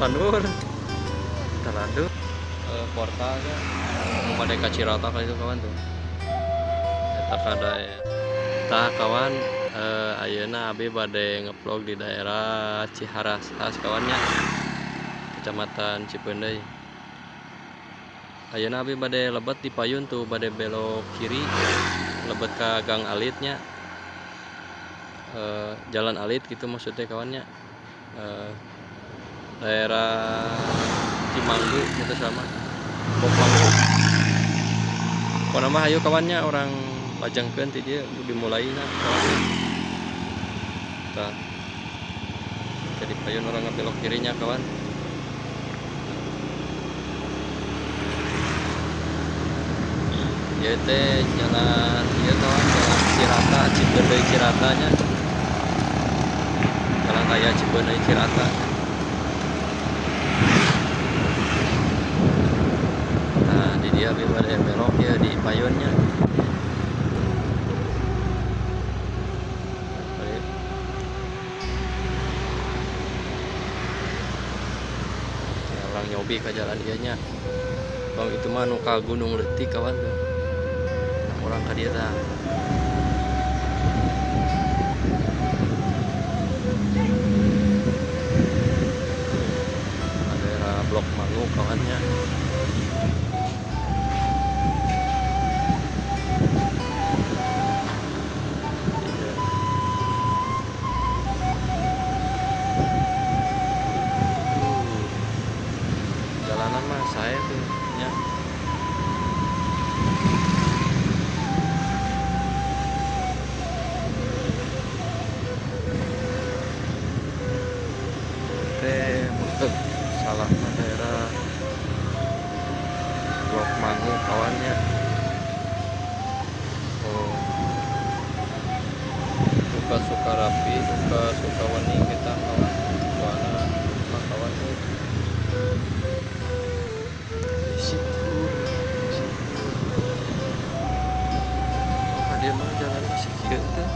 Tandur. Talandur. Portalnya nu bade ka Cirata ka itu kawan tuh. Eta kada tah kawan, ayeuna abi bade ngevlog di daerah Ciharashas kawannya, Kecamatan Cipeundeuy. Ayeuna abi bade lebet di payun tuh, bade belok kiri lebet ka Gang Alitnya. Jalan Alit gitu maksudnya kawannya. Daerah Cimanggu gitu sama Bokmanggu. Pokona mah hayu kawannya orang lajengkeun ti dieu dimulaina kawannya. Tah. Jadi payun orang ngabelok kirinya kawan. Ieu teh jalan ieu kawan, jalan Cirata, Cipeundeuy Ciratanya. Jalan raya Cipeundeuy Cirata. Nah, di dia abi bade belok ya di payunnya. Ya, orang nyobi ke jalan ieu nya. Bang itu mah nu ka Gunung Leutik kawan tuh. Nah, orang ka dieu tah. Daerah Blok Mangu kawannya. Iya. Jalanan mah saya tuh nya. Teh salah daerah Blok Mangu kawannya. Oh. Duka Sukarapi, duka Sukawani kita kawan. Soalnya mah kawan tuh. Di situ. Oh, dia mah jalan masih kieu teh.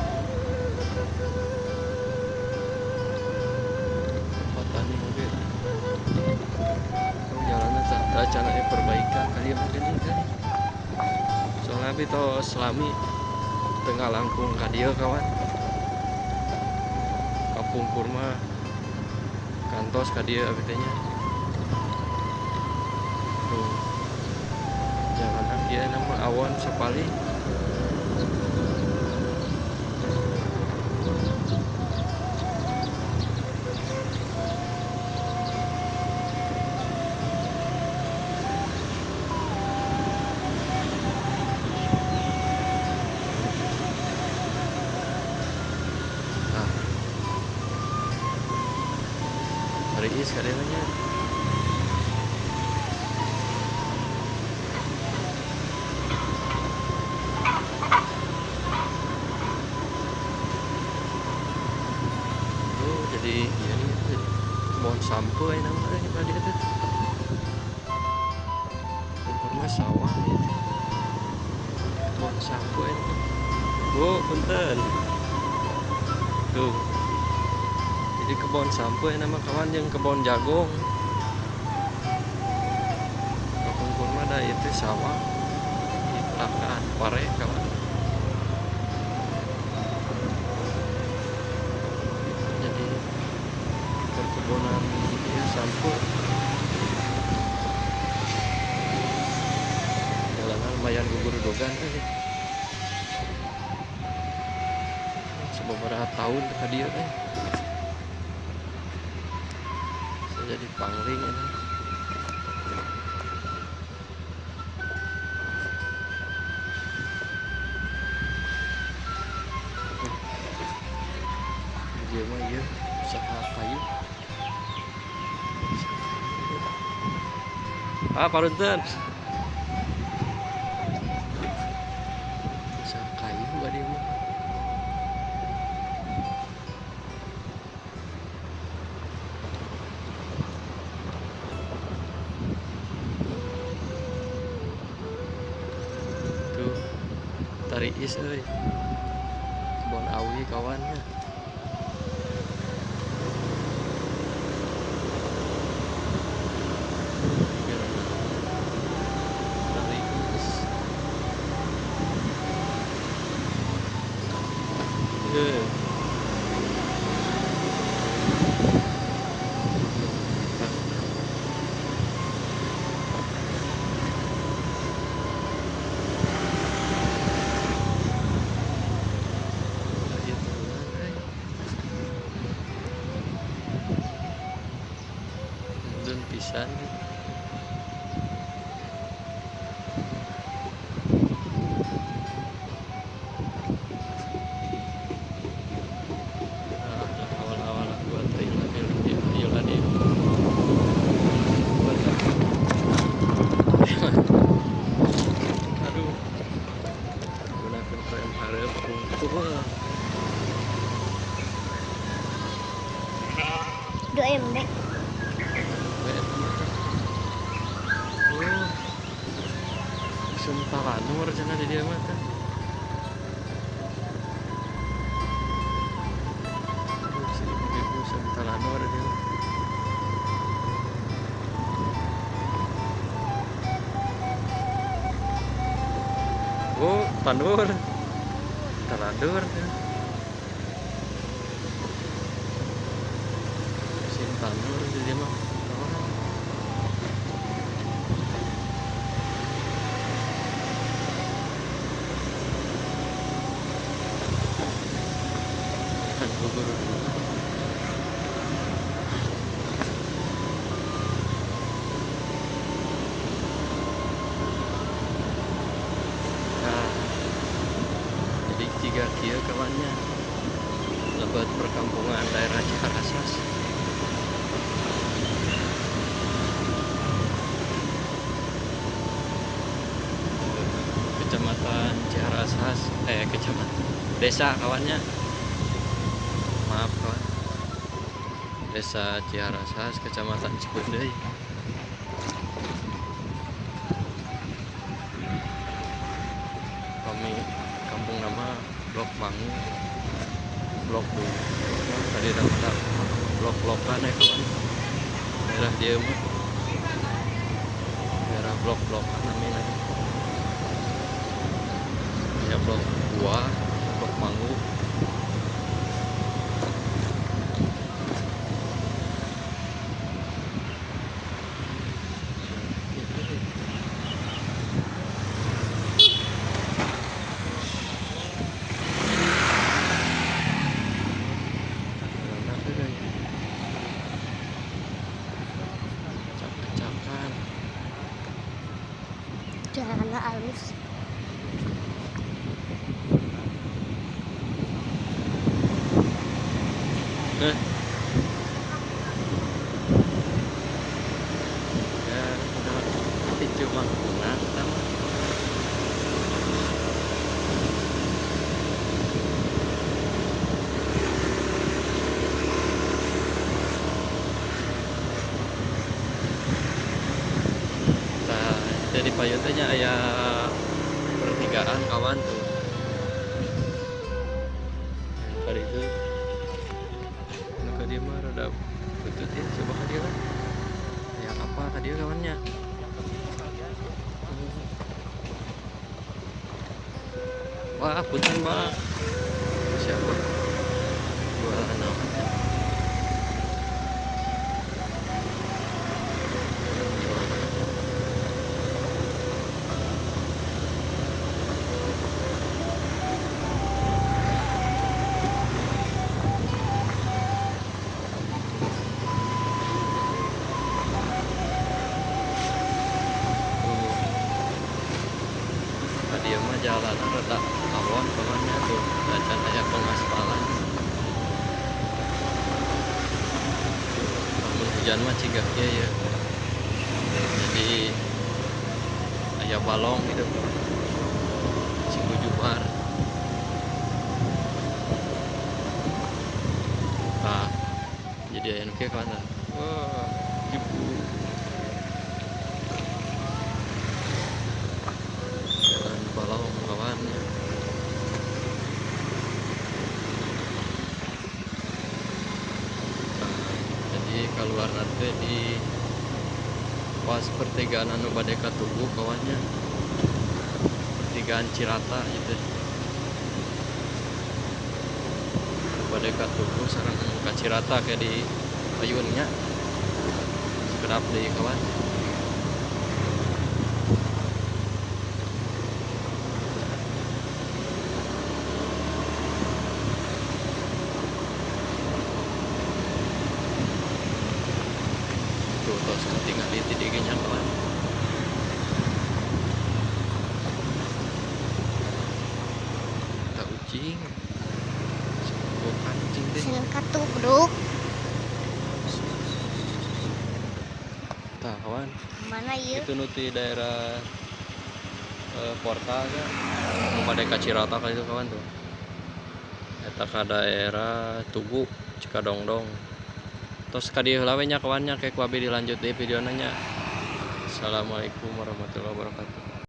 Petani oge. Oh, jalannya tak caranya perbaikan kali ya mungkin ini kan. Soalnya abi tos lami tengah langkung ka dieu kawan. Kapungkur mah kantos ka dieu abi teh nya. Tuh. Jalanan ieu nama awon sapali. Hari ini sekali lagi. Oh, jadi ini kebun sampo ya namanya tadi itu. Kebun sawah itu. Kebun sampo ini. Bu, punten. Tuh. Jadi kebun sampo ya nama kawan yang kebun jagung. Kebun kurma ada itu sawah di pelakaan pare kawan. Jadi perkebunan ya sampo. Jalanan lumayan gugur-guguran Sebeberapa tahun ke dia Jadi pangling ini. Dia mah ieu usaha kayu. Ah, parunten. Usaha kayu dia mah. Tariis euy. Kebon awi kawannya. Dan pisan. Awal-awal gua tadi. Aduh. Gunakan rem hareup hungkul. 2 M deh. Sumpah lanur cenah di dieu mah teh. Aduh, si ibu-ibu sumpah lanur di dieu. Oh, tandur. Talandur. Mesin tandur di dieu mah. Nah, jadi tiga kia kawannya lebat perkampungan daerah Ciharashas. Kecamatan Ciharashas, kecamatan desa kawannya. Maaf kawan, Desa Ciharashas, Kecamatan Cipeundeuy. Kami kampung nama Blok Mangu, Blok Bu. Tadi ada blok-blokan ya kawan. Daerah dia mah daerah blok-blokan namanya. Ya blok buah, blok Mangu. Jalan halus. Ya, udah cuma guna pertama. Nah, jadi payun teh nya aya pertigaan kawan tuh. Kali itu maka dia mah rada butut ya, coba ka dia kan. Ya apa ka dia kawannya? Wah, punten mah. Siapa? Jualan naon ya? Dia mah jalan rada awon kawannya tuh, acan aya pengaspalan. Lamun hujan mah ciga kieu ya. Jadi aya balong gitu kawan. Cigujubar. Nah, jadi aya nu kieu kawan. Wah, ibu. Balong kawan. Nah, jadi keluar nanti di pas pertigaan anu bade ka Tugu kawannya, pertigaan Cirata gitu. Bade ka Tugu sareng ka Cirata ke di payun nya. Sakedap deui kawan. Tuh tos katingali ti dieu ge nya kawan. Eta ucing. Bukan ucing teh. Cenah katubruk. Tah kawan. Mana ieu? Itu nu ti daerah portalnya nu bade ka Cirata ka itu kawan tuh. Eta ka daerah Tugu Cikadongdong. Tos ka dieu heula we nya kawan nya, ke ku abi dilanjut deui videona nya. Assalamualaikum warahmatullahi wabarakatuh.